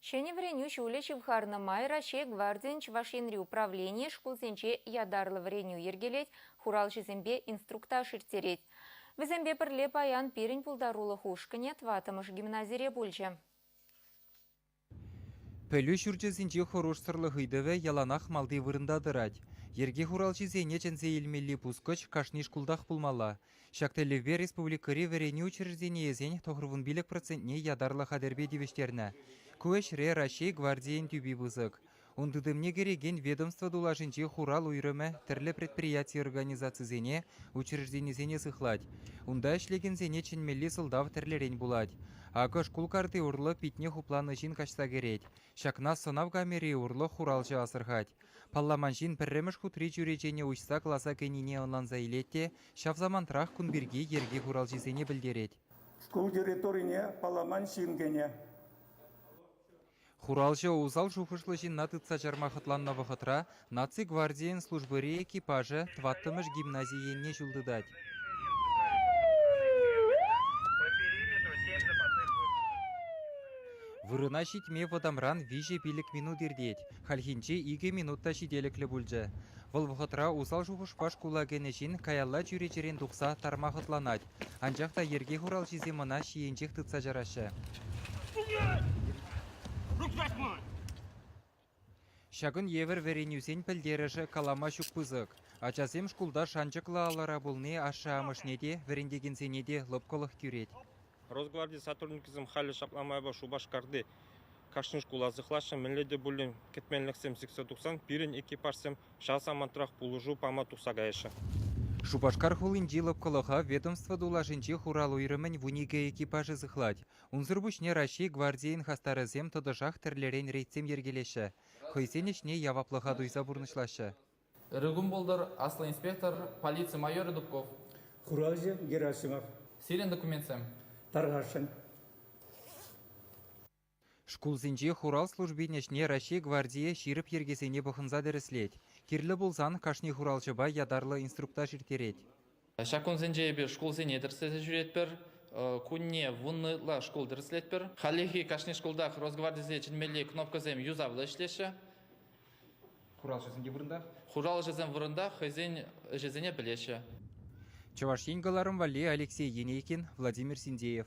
Ҫӗнӗ вӗренӳ ҫулӗ ҫывхарнӑ май Раҫҫей гвардийӗн Чӑваш Енри управленийӗ шкулсенче ятарлӑ вӗренӳ йӗркелет, хуралҫӑсемпе инструктаж ирттерет. Вӗсемпе пӗрле паян пирӗн пултарулӑх ушкӑнӗ тӑваттӑмӗш гимназире пулчӗ. Пӗлӳ ҫурчӗсенчи хӑрушсӑрлӑх ыйтӑвӗ яланах малти вырӑнта тӑрать. Йӗрке хуралҫисене чӗнсе илмелли пускӑч кашни шкултах пулмалла. Ҫак тӗллевпе республикӑри вӗренӳ учрежденийӗсен 95 процентне ятарлӑ хатӗрпе тивӗҫтернӗ. Ку ӗҫре Раҫҫей гвардийӗн тӳпи пысӑк. Ун тытӑмне кӗрекен ведомство тулашӗнчи хурал уйрӑмӗ тӗрлӗ предприяти-организацисене, учрежденисене сыхлать. Унта ӗҫлекенсене чӗнмелли сӑлтав тӗрлӗрен пулать. Акӑ шкул карти урлӑ питне хупланӑ ҫын каҫса кӗрет. Ҫакна сӑнав камери урлӑ хуралҫӑ асӑрхать. Палламан ҫын пӗрремӗш хутри чӳречене уҫса класа кӗнине ӑнланса илет те ҫав самантрах кун пирки йӗрке хуралҫисене пӗлтерет. Шкул территорине палламан ҫын кӗнӗ. Хуралҫӑ усал шухӑшлӑ ҫынна тытса чарма хӑтланнӑ вӑхӑтра Наци гвардийӗн службӑри экипажӗ тӑваттӑмӗш гимнази енне ҫул тытать. Вырӑна ҫитме вӑтамран виҫӗ-пилӗк минут иртет. Хальхинче икӗ минут та ҫителӗклӗ пулчӗ. Вӑл вӑхӑтра усал шухӑшпа шкула кӗнӗ ҫын каялла чӳречерен тухса тарма хӑтланать. Анчах та йӗрке хуралҫисем ӑна ҫийӗнчех тытса чараҫҫӗ. Ҫакӑн евӗр вӗренӳсен пӗлтерӗшӗ калама ҫук пысӑк. Ачасем шкулта шанчӑклӑ алӑра пулни ашшӗ-амӑшне те, вӗрентекенсене те лӑпкӑлӑх кӳрет. Росгварди сотрудникӗсем халӗ ҫапла майпа Шупашкарти кашни шкула сыхлаҫҫӗ. Мӗнле те пулин кӗтменлӗхсем сиксе тухсан пирӗн экипажсем ҫав самантрах пулӑшу пама тухса каяҫҫӗ. Шупашкар хулинчи лӑпкӑлӑха ведомство тулашӗнчи хурал уйрӑмӗн 12 экипажӗ сыхлать. Унсӑр пуҫне Раҫҫей гвардийӗн хастарӗсем тӑтӑшах тӗрлӗрен рейдсем йӗркелеҫҫӗ, хӑйсен ӗҫне яваплӑха туйса пурнӑҫлаҫҫӗ. Ырӑ кун пултӑр, аслӑ инспектор, полици майорӗ Дубков. Хуралҫӑ Герасимов. Сирӗн документсем. Тархасшӑн. Шкулсенче хурал службин ӗҫне Раҫҫей гвардийӗ ҫирӗп йӗркесене пӑхӑнса тӗрӗслет. Кирлӗ пулсан кашни хуралҫӑпа ятарлӑ инструктаж ирттерет. Ҫак кунсенче эпир шкулсене тӗрӗслесе ҫӳретпӗр. Кунне вуннӑ ытла шкул тӗрӗслетпӗр. Хальлӗхе кашни шкултах Росгвардисене чӗнмелли кнопкӑсем юсавлӑ ӗҫлеҫҫӗ. Хуралҫӑсем те вырӑнтах? Хуралҫӑсем вырӑнтах, хӑйсен ӗҫӗсене пӗлеҫҫӗ. Чӑваш Ен кӑларӑм валли Алексей Енейкин, Владимир Синдеев.